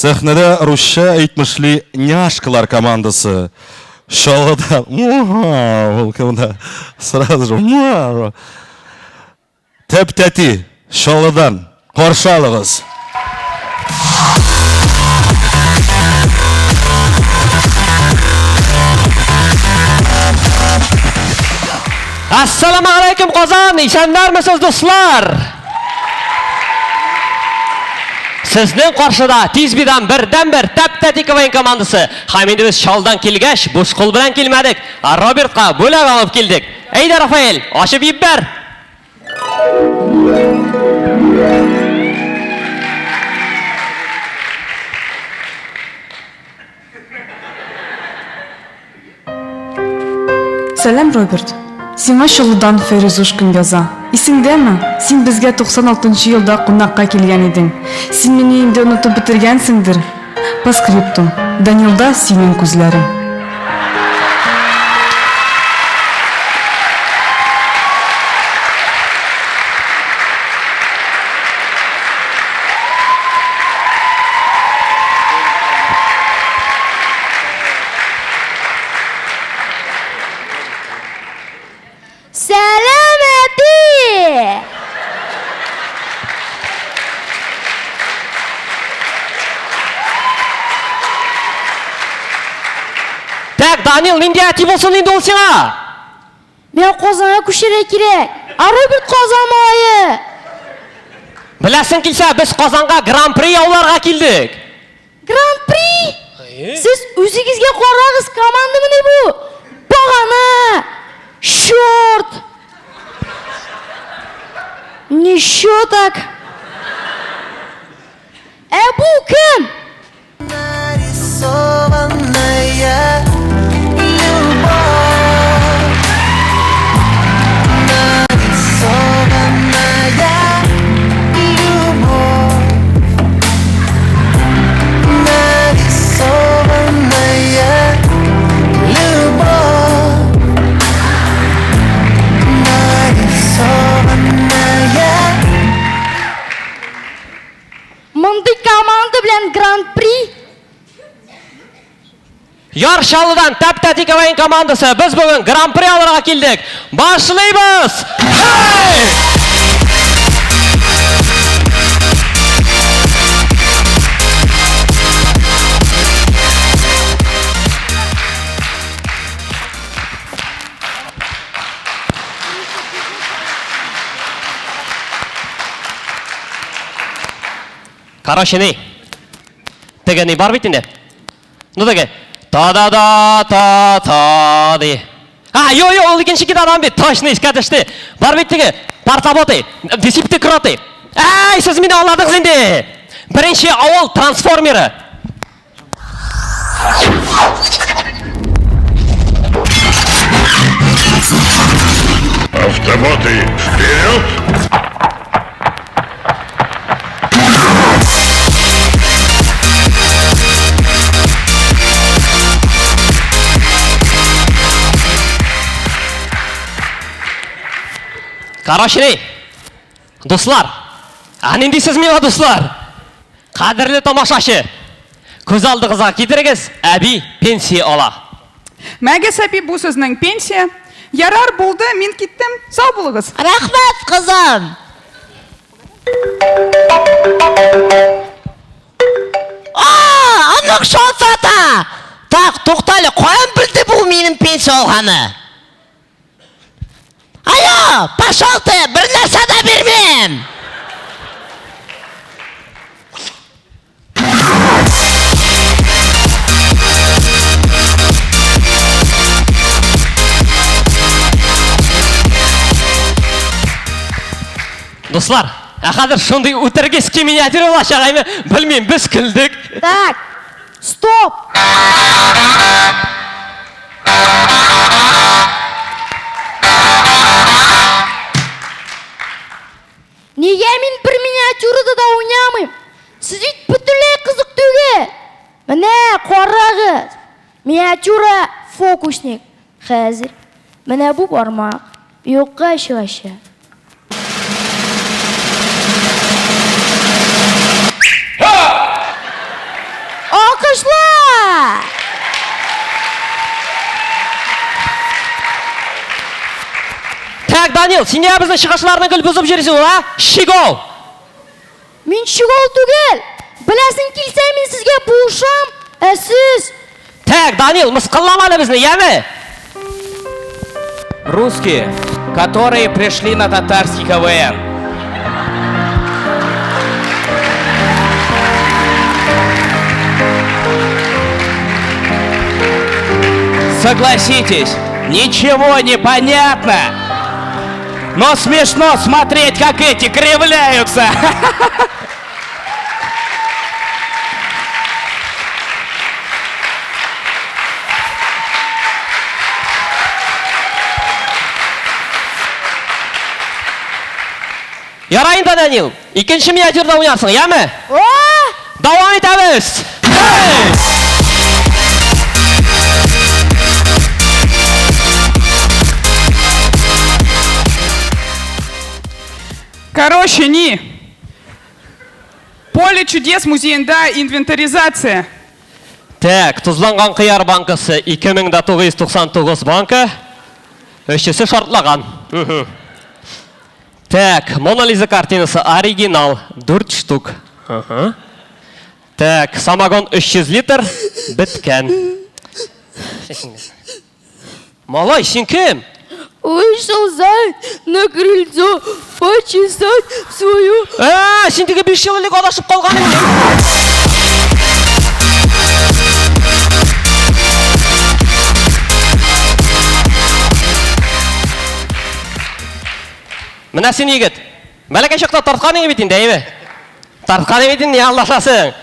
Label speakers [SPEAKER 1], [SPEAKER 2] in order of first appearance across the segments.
[SPEAKER 1] Сәхнәдә русча әйтмешли няшкалар командасы. Чаллыдан. Ул кемдә? Сразу же. Тәп-тәти, Чаллыдан. Каршы алыгыз.
[SPEAKER 2] Ассаламу алейкум, Казан! Исәннәрмесез, дуслар? Сезнең каршыда Тизбидан бердән-бер тәп-тәти КВН командасы. Һәм инде без Чаллыдан килгәч, буш кул белән килмәдек, ә Робертка бүләк алып килдек. Әйдә, Рафаэль, ачып җибәр!
[SPEAKER 3] Сәлам, Роберт. Сиңа Чаллыдан Фәйрүзушкин яза. Исеңдәме, син безгә 96 нчы елда кунакка килгән идең. Син мине инде онытып бетергәнсеңдер. По скриптум. Данилда синең күзләрең.
[SPEAKER 4] Сәлам, әти!
[SPEAKER 2] Так, Данил, нинди әти булсын инде ул сиңа?
[SPEAKER 4] Миңа Казанга күчәргә кирәк. Ә Роберт Казан малае.
[SPEAKER 2] Беләсең килсә, без Казанга Гран-при яуларга килдек.
[SPEAKER 4] Гран-при! Сез үзегезгә карагыз, командамыни бу? Багана! Черт! Ничё так? Ә бу кем?
[SPEAKER 5] Нарисованная любовь, нарисованная любовь, нарисованная любовь, нарисованная.
[SPEAKER 4] Мондый команда белән Гран-при?
[SPEAKER 2] Яр Чаллыдан Тәп-Тәти КВН командасы. Без бүген Гран-при алырга килдек. Башлыйбыз! Хей! Короче, ни? Теге ни бар бит инде. Ну теге та-да-да та-та ди. А, йо, йо, ул икенче китадан бит. Точно искә төште. Бар бит теге партоботы, десептикроты. Әй, сез мине аңладыгыз инде. Беренче авыл трансформеры.
[SPEAKER 6] Автоботы, вперед!
[SPEAKER 2] Короче, дуслар, ә нинди сез миңа дуслар? Кадерле тамашачы, күз алдыгызга китерегез, әби пенсия ала.
[SPEAKER 7] Мәгез, әби, бу сезнең пенсия. Ярар, булды, мин киттем. Сау булыгыз.
[SPEAKER 8] Рәхмәт, кызым. А, аның шалтырата. Так, туктале, каян белде бу минем пенсия алганы? Алло, пошел ты, бер нәрсә дә бирмим.
[SPEAKER 2] Дуслар, ә хәзер шундый үтергеский миниатюра булачак, әйме? Белмим, без көлдек.
[SPEAKER 4] Так, стоп! Нигә мин бер миниатюрада да уйнамыйм? Сез бит бөтенләй кызык түгел. Менә, карагыз. Миниатюра фокусник. Хәзер менә бу бармак юкка чыгачак.
[SPEAKER 2] Данил, син нигә безнең чыгышларны гел бозып йөрисең ул, а? Щегол!
[SPEAKER 4] Мин щегол түгел! Беләсең килсә, мин сезгә булышам, ә сез...
[SPEAKER 2] Так, Данил, мыскыллама әле безне, яме?
[SPEAKER 6] Русские, которые пришли на татарский КВН. Согласитесь, ничего не понятно. Но смешно смотреть, как эти кривляются.
[SPEAKER 2] Ярай инде, Данил. Икенче миниатюрда уйнарсың, яме? Дәвам итәбез. Hey!
[SPEAKER 7] Короче, ни. Поле чудес музеенда инвентаризация.
[SPEAKER 2] Так, тозланган кыяр банкасы 2999 банка. Өчесе шартлаган. Так, Мона Лиза картинасы оригинал, 4 штук. Так, самогон 300 литр беткән. Малай, син кем?
[SPEAKER 4] Вышел заяц на крыльцо почесать свою...
[SPEAKER 2] Ә, син теге 5 ел элек адашып калган идең. Менә син егет. Бәләкәй чакта тарткан идең бит инде, әйеме? Тарткан идең бит инде, аңлашасың.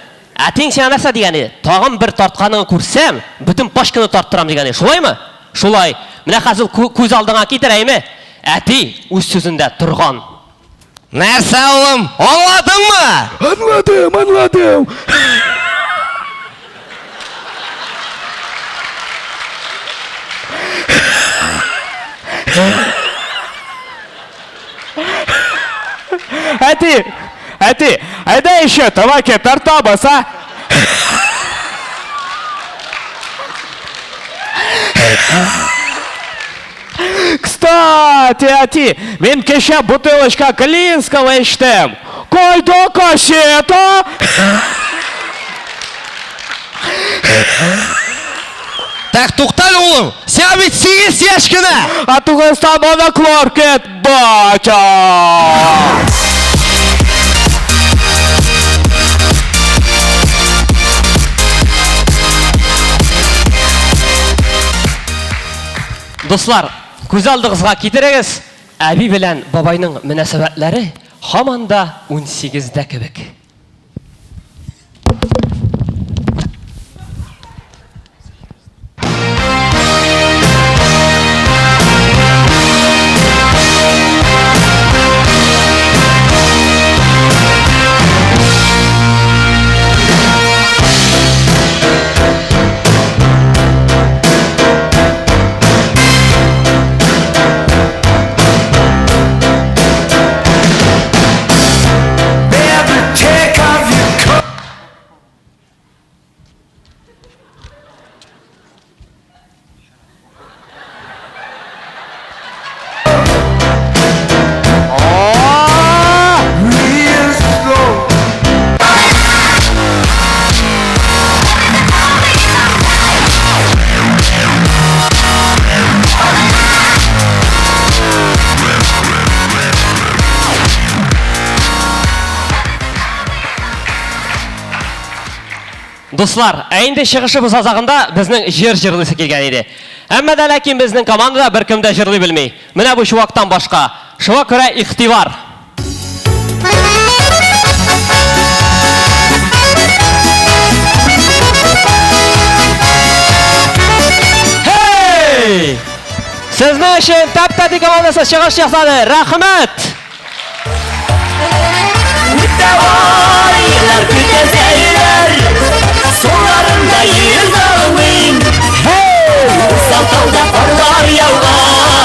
[SPEAKER 2] Әтиң сиңа нәрсә дигән иде? Тагын бер тартканыңны күрсәм, бөтен пачканы тарттырам дигән иде. Шулаймы? Шулай. Менә хәзер күз алдыңа китер, әйеме? Әти үз сүзендә торган.
[SPEAKER 8] Нәрсә, улым, аңладыңмы?
[SPEAKER 1] Аңладым, аңладым.
[SPEAKER 6] Әти, әти, әйдә еще тәмәке тартабыз, а? Кстати, әти, мин кичә бутылочка Клинского эчтем. Кайда кассета?
[SPEAKER 8] Так, туктале, улым, сиңа бит 8 яшь кенә.
[SPEAKER 6] А тугызда моноклор кет, батя!
[SPEAKER 2] Дуслар, күз алдыгызга китерегез, әби белән бабайның мөнәсәбәтләре һаман да унсигездә кебек. Дуслар, ә инде чыгышыбыз азагында безнең җыр җырлыйсы килгән иде. Әмма дә ләкин безнең командада беркем дә җырлый белми. Менә бу чувактан башка. Шуңа күрә игътибар. Hey! Сезнең өчен Тәп-тәти командасы чыгыш ясады. Рәхмәт!
[SPEAKER 5] Үтә айлар, көтәсәйләр, Суларында йөз